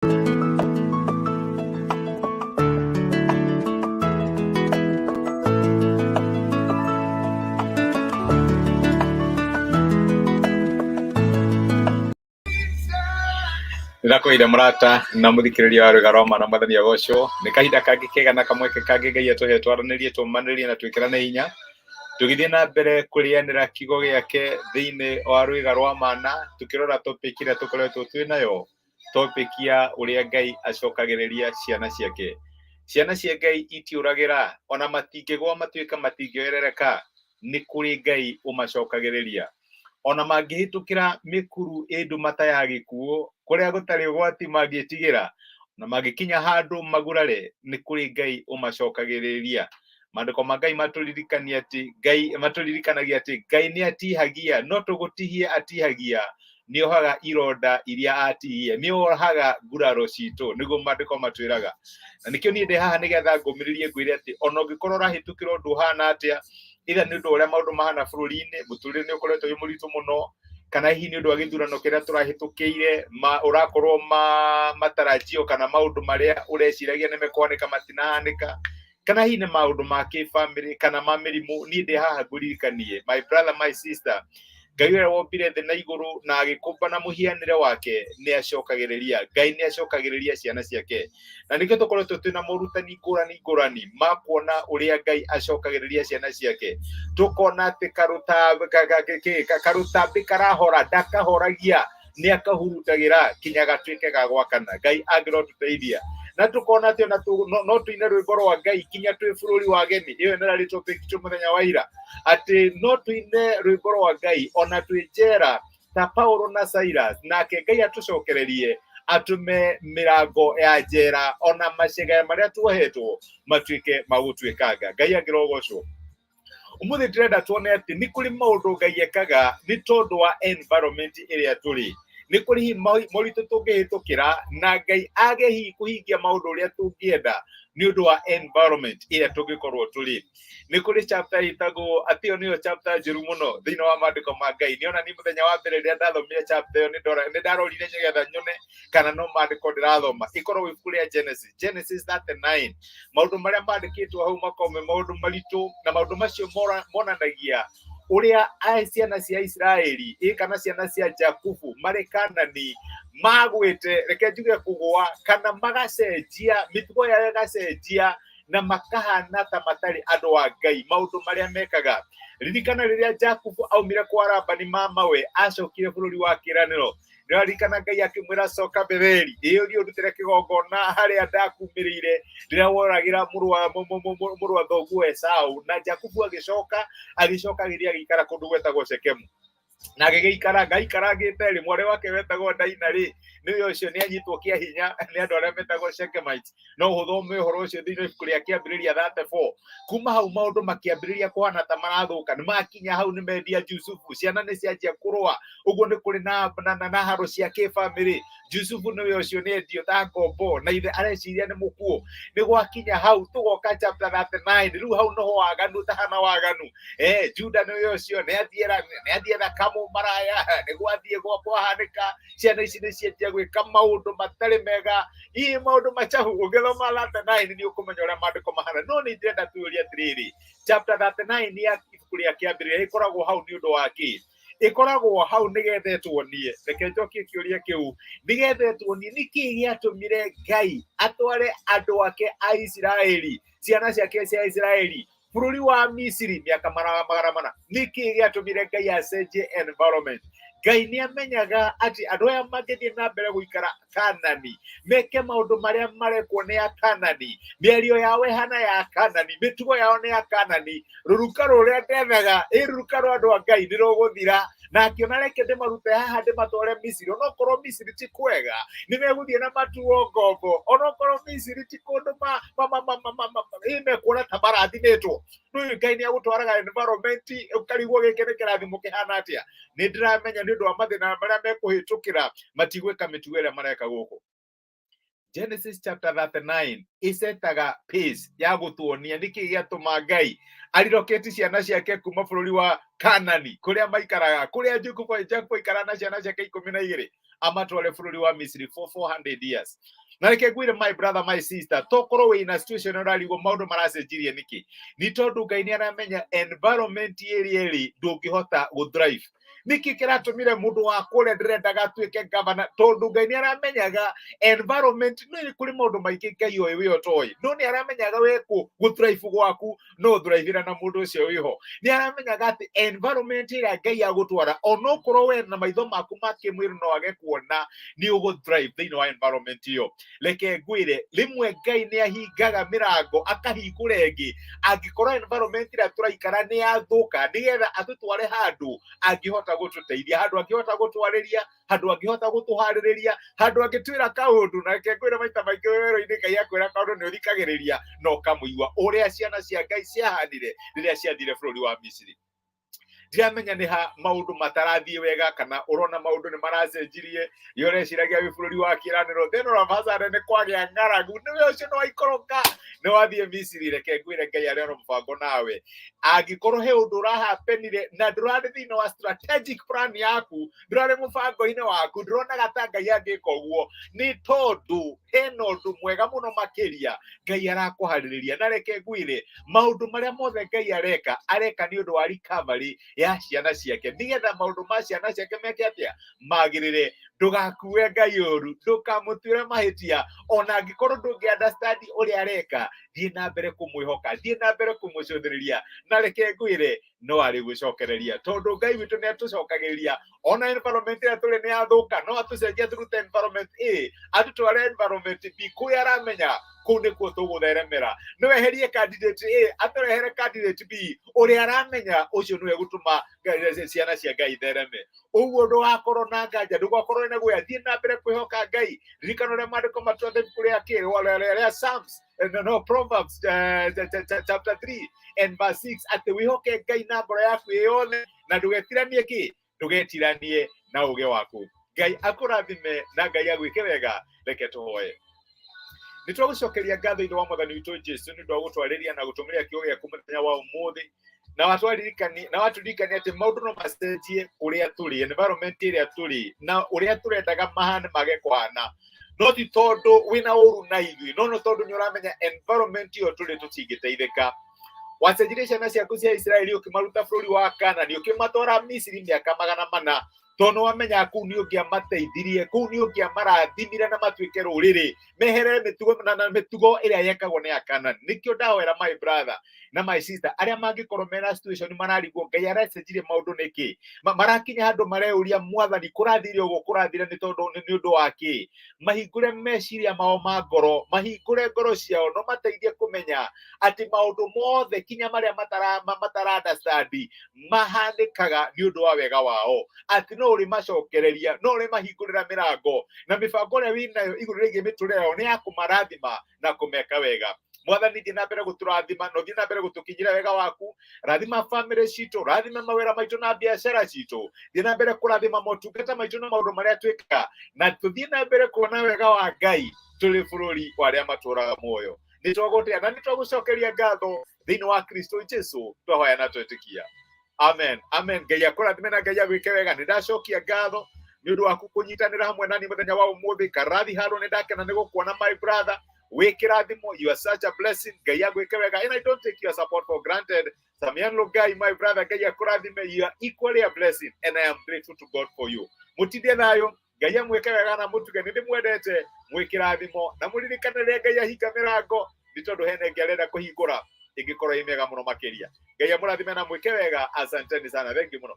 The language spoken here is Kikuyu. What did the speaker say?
Ndĩrakwĩire mũrata na mũthikĩrĩria wa rwĩga rwa mana mwathani agocwo. Nĩ kahinda kangĩ kega na kamweke kangĩ Ngai atũhe twaranĩrie, tũmanĩrie na twĩkĩrane hinya tũgĩthiĩ na mbere kũrĩanĩra kiugo gĩake thĩinĩ wa rwĩga rwa mana, tũkĩrora topic ĩrĩa tũkoretwo twĩ nayo, topic ya ũrĩa Ngai acokagĩrĩria ciana ciake. Ciana cia Ngai itiũragĩra, ona matingĩgwa matuĩka matingĩoerereka, nĩ kũrĩ Ngai ũmacokagĩrĩria. Ona mangĩhĩtũkĩra mĩkuru ĩ nduma ta ya gĩkuũ, kũrĩa gũtarĩ ũgwati mangĩtigĩra, na mangĩkinya handũ magurare, nĩ kũrĩ Ngai ũmacokagĩrĩria. Maandĩko ma Ngai matũririkania atĩ Ngai matũririkanagia atĩ Ngai nĩ atihagia, no tũgũtihia atihagia, nĩ ohaga ironda iria atihia, nĩ ohaga nguraro citũ, nĩguo maandĩko matwĩraga. Na nĩkĩo niĩ ndĩ haha nĩgetha ngũmĩrĩrie ngwĩre atĩ ona ũngĩkorwo ũrahĩtũkĩra ũndũ ũhana atĩa, either nĩ ũndũ wa ũrĩa maũndũ mahana bũrũri-inĩ, mũtũrĩre nĩ ũkoretwo wĩ mũritũ mũno, kana hihi nĩ ũndũ wa gĩthurano kĩrĩa tũrahĩtũkĩire, ũrakorwo matarajio kana maũndũ marĩa ũreciragia nĩ mekũhanĩka matinahanĩka, kana hihi nĩ maũndũ ma kĩbamĩrĩ kana ma mĩrimũ, niĩ ndĩ haha ngũririkanie, my brother, my sister, Ngai ũrĩa wombire thĩ na igũrũ na agĩkũmba na mũhianĩre wake nĩ acokagĩrĩria. Ngai nĩ acokagĩrĩria ciana ciake. Na nĩkĩo tũkoretwo twĩna morutani ngũrani ngũrani ma kuona ũrĩa Ngai acokagĩrĩria ciana ciake. Tũkona atĩ karũtambĩ karahora ndakahoragia, nĩ akahurutagĩra kinya gatuĩke ga gwakana. Ngai angĩrotũteithia. Na tũkona atĩ ona no tũine rwĩmbo rwa Ngai kinya twĩ bũrũri wa ageni. Ĩyo nĩ topic itũ mũthenya wa ira, atĩ no tũine rwĩmbo rwa Ngai ona twĩ njera ta Paulo na Silas, nake Ngai atũcokererie atũme mĩrango ya njera ona macega marĩa tuohetwo matuĩke ma gũtuĩkanga. Ngai angĩrogocwo. Ũmũthĩ ndĩrenda tuone atĩ nĩ kũrĩ maũndũ Ngai ekaga nĩ tondũ wa environment ĩrĩa tũrĩ. Nĩ kũrĩ hihi moritũ tũngĩhĩtũkĩra na Ngai age hihi kũhingia maũndũ ũrĩa tũngĩenda nĩ ũndũ wa environment ĩrĩa tũngĩkorwo tũrĩ. Nĩ kũrĩ chapter ĩtagwo atĩ ĩyo nĩyo chapter njũru mũno thĩinĩ wa maandĩko ma Ngai. Nĩ ona niĩ mũthenya wa mbere rĩrĩa ndathomire chapter ĩyo nĩ ndarorire nĩgetha nyone kana no maandĩko ndĩrathoma. Ĩkoragwo ibuku rĩa Genesis, Genesis 39. Maũndũ marĩa mandĩkĩtwo hau makoragwo me maũndũ maritũ, na maũndũ macio monanagia ũrĩa ciana cia Isiraeli kana ciana cia Jakubu marĩ Kanani magwĩte, reke njuge kũgũa, kana magacenjia mĩtugo yao ĩgacenjia na makahana ta matarĩ andũ a Ngai maũndũ marĩa mekaga. Ririkana rĩrĩa Jakubu aumire kwa Labani mamawe, acokire bũrũri wa kĩĩranĩro. Nĩwaririkana Ngai akĩmwĩra coka Betheli, ĩ ũthiĩ ũndutĩre kĩgongona harĩa ndakumĩrĩire rĩrĩa woragĩra mũrũ wa thoguo Esau. Na Jakubu agĩcoka, agĩcoka agĩthiĩ agĩikara kũndũ gwetagwo Shekemu. Na agĩgĩikara, ngaikarangĩte rĩ, mwarĩ wake wetagwo Daina rĩ, nĩwe ũcio nĩ anyitwo kĩa hinya nĩ andũ arĩa metagwo Shekemites. No ũthome ũhoro ũcio thĩinĩ wa ibuku rĩa Kĩambĩrĩria 34. Kuma hau maũndũ makĩambĩrĩria kũhana ta marathũka, nĩ makinya hau nĩ mendia Jusufu, ciana nĩ cianjia kũrũa, ũguo nĩ kũrĩ na haro cia kĩbamĩrĩ. Jusufu nĩwe ũcio nĩ endio ta ngombo na ithe areciria nĩ mũkuũ. Nĩ gwakinya hau tũgoka chapter 39, rĩu hau noho waganu tahana waganu. Juda nĩwe ũcio nĩ athiĩra kamũ maraya, nĩ gwathiĩ kwahanĩka, ciana ici nĩ cianjia gwĩka maũndũ matarĩ mega, ii maũndũ machafu. Ũngĩthoma 39 nĩ ũkũmenya ũrĩa maandĩko mahana. No nĩ ndĩrenda twĩyũrie atĩrĩrĩ, chapter 39 ya ibuku rĩa Kĩambĩrĩria ĩkoragwo hau nĩ ũndũ wa kĩ? Ĩkoragwo hau nĩgetha ĩtuonie, reke njokie kĩũria kĩu, nĩgetha ĩtuonie nĩkĩ gĩatũmire Ngai atware andũ ake a Isiraeli, ciana ciake cia Isiraeli bũrũri wa Misiri mĩaka magana mana. Nĩkĩ gĩatũmire Ngai acenjie environment? Ngai nĩ amenyaga atĩ andũ aya mangĩthiĩ na mbere gũikara Kanani, meke maũndũ marĩa marekwo nĩ Akanani, mĩario yao ĩhana ya Akanani, mĩtugo yao nĩ ya Kanani, rũruka rũrĩa ndethaga, ĩ rũruka rwa andũ a Ngai nĩ rũgũthira. Na akĩona reke ndĩmarute haha ndĩmatware Misiri, onokorwo Misiri ti kwega, nĩ megũthiĩ na matuo ngombo, onokorwo Misiri ti kũndũ ĩ mekuona ta marathimĩtwo. Rĩu Ngai nĩ agũtwaraga environment ũkarigwo gĩkĩ nĩ kĩrathimo kĩhana atĩa. Nĩ ndĩramenya nĩ ũndũ wa mathĩna marĩa mekũhĩtũkĩra matigwĩka mĩtugo ĩrĩa mareka gũkũ. Genesis chapter 39 ĩcetaga pace ya gũtuonia nĩkĩ gĩatũma Ngai ariroketi ciana ciake kuma bũrũri wa Kanani kũrĩa maikaraga, kũrĩa Jakubu aikaraga na ciana ciake 12, amatware bũrũri wa Misiri for 400 years. Na reke ngwĩre, my brother, my sister, tokorwo wĩna situation ũrarigwo maũndũ maracenjirie nĩkĩ, nĩ tondũ Ngai nĩ aramenya environment ĩrĩa ĩrĩ ndũngĩhota gũ thrive. Nĩkĩ kĩratũmire mũndũ wa kũrĩa ndĩrendaga atuĩke gavana? Tondũ Ngai nĩ aramenyaga environment. Nĩ kũrĩ maũndũ maingĩ Ngai oĩ wĩ ũtoĩ, no nĩ aramenyaga we gũ thrive gwaku no thrive na mũndũ ũcio wĩho. Nĩ aramenyaga atĩ environment ĩrĩa Ngai agũtwara, onokorwo we na maitho maku ma kĩmwĩrĩ no age kuona, nĩ ũgũ thrive thĩinĩ wa environment ĩyo. Reke ngwĩre, rĩmwe Ngai nĩ ahingaga mĩrango akahingũra ĩngĩ angĩkorwo environment ĩrĩa tũraikara nĩ yathũka, nĩgetha atũtware handũ angĩhota gũtũteithia, handũ angĩhota gũtwarĩria, handũ angĩhota gũtũharĩrĩria, handũ angĩtwĩra kaũndũ. Na reke ngwĩre, maita maingĩ werũ-inĩ Ngai akwĩra kaũndũ nĩ ũthikagĩrĩria na ũkamũigua, ũrĩa ciana cia Ngai ciahanire rĩrĩa ciathire bũrũri wa Misiri. Ndiramenya nĩ ha maũndũ matarathiĩ wega, kana ũrona maũndũ nĩ maracenjirie, nĩ ũreciragia wĩ bũrũri wa kĩĩranĩro, then all of a sudden nĩ kwagĩa ng'aragu, nĩwe ũcio nĩ waikũrũka, nĩ wathiĩ Misiri. Reke ngwĩre, Ngai arĩ ona mũbango nawe. Angĩkorwo he ũndũ ũrahapenire na ndũrarĩ thĩinĩ wa strategic plan yaku, ndũrarĩ mũbango-inĩ waku, ndũronaga ta Ngai angĩka ũguo, nĩ tondũ hena ũndũ mwega mũno makĩria Ngai arakũharĩrĩria. Na reke ngwĩre, maũndũ marĩa mothe Ngai areka, areka nĩ ũndũ wa recovery ya ciana ciake, nĩgetha maũndũ ma ciana ciake meke atĩa? Magĩrĩre. Ndũgakue Ngai ũru, ndũkamũtuĩre mahĩtia. Ona angĩkorwo ndũngĩ understand ũrĩa areka, thiĩ na mbere kũmwĩhoka, thiĩ na mbere kũmũcũthĩrĩria. Na reke ngwĩre, no arĩ gũcokereria, tondũ Ngai witũ nĩ atũcokagĩrĩria. Ona environment ĩrĩa tũrĩ nĩ yathũka, no atũcenjia tũrute environment A atũtware environment B, kũrĩa aramenya kũu nĩkuo tũgũtheremera. No eherie candidate A atũrehere candidate B, ũrĩa aramenya ũcio nĩwe gũtũma ciana cia Ngai thereme. Ũguo ndũgakorwo na nganja, ndũgakorwo na guoya, thiĩ na mbere kwĩhoka Ngai. Ririkana ũrĩa maandĩko matwathe ibuku rĩa kĩ rĩa Psalms, no, Proverbs chapter 3 and verse 6, atĩ wĩhoke Ngai na ngoro yaku ĩ yothe na ndũgetiranie kĩ, ndũgetiranie na ũgĩ waku. Ngai akũrathime na Ngai agwĩke wega. Reke tũhoe. Nĩ twagũcokeria ngatho, Ithe wa Mwathani witũ Jesu, nĩ ũndũ wa gũtwarĩria na gũtũmĩria kiugo gĩaku mũthenya wa ũmũthĩ, na watwaririkani na waturirikania atĩ maũndũ no macenjie kũrĩa tũrĩ, environment ĩrĩa tũrĩ na ũrĩa tũrendaga mahane mage kũhana, no ti tondũ wĩna ũru na ithuĩ, no tondũ nĩ ũramenya environment ĩyo tũrĩ tũtingĩteithĩka. Wacenjirie ciana ciaku cia Isiraeli ũkĩmaruta bũrũri wa Kanani ũkĩmatwara Misiri mĩaka 400, tondũ nĩ wamenya kũu nĩ ũngĩamateithirie, kũu nĩ ũngĩamarathimire na matuĩke rũrĩrĩ, meherere mĩtugo na mĩtugo ĩrĩa yekagwo nĩ Akanani. Nĩkĩo ndahoera my brother na my sister arĩa mangĩkorwo mena situation mararigwo Ngai aracenjirie maũndũ nĩkĩ. Marakinya handũ mareuria, Mwathani, kũrathire ũguo kũrathire nĩ tondũ nĩ ũndũ wa kĩ? Mahingũre meciria mao ma ngoro, mahingũre ngoro ciao, no mateithie kũmenya atĩ maũndũ mothe, kinya marĩa matara understand, mahanĩkaga nĩ ũndũ wa wega wao, atĩ no ũrĩ macokereria, no ũrĩ mahingũrĩra mĩrango na mĩbango ĩrĩa wĩnayo igũrũ rĩgiĩ mĩtũrĩre yao nĩ ya kũmarathima na kũmeka wega. Mwathani, thiĩ na mbere gũtũrathima na ũthiĩ na mbere gũtũkinyĩra wega waku. Rathima famĩlĩ citũ, rathima mawĩra maitũ na biacara citũ, thiĩ na mbere kũrathima motungata maitũ na maũndũ marĩa twĩkaga, na tũthiĩ na mbere kuona wega wa Ngai tũrĩ bũrũri wa arĩa matũraga muoyo. Nĩ twagũtĩa na nĩ twagũcokeria ngatho thĩinĩ wa Kristo Jesu twahoya na twetĩkia. Amen, amen. Ngai akũrathime na Ngai agwĩke wega. Nĩ ndacokia ngatho nĩ ũndũ waku kũnyitanĩra hamwe nani mũthenya wa ũmũthĩ. Karathi haro, nĩ ndakena nĩ gũkuona, my brother. Wĩ kĩrathimo, you are such a blessing. Ngai agwĩke wega, and I don't take your support for granted. Samian Lugai, my brother, Ngai akũrathime. You are equally a blessing and I am grateful to God for you. Mũtindie thayũ, Ngai amwĩke wega na mũtuge. Nĩ ndĩmwendete, mwĩ kĩrathimo, na mũririkane, rĩrĩa Ngai ahinga mĩrango nĩ tondũ hena ĩngĩ arenda kũhingũra ĩngĩkorwo ĩ mĩega mũno makĩria. Ngai amũrathime na mwĩke wega. Asanteni sana, thank you mũno.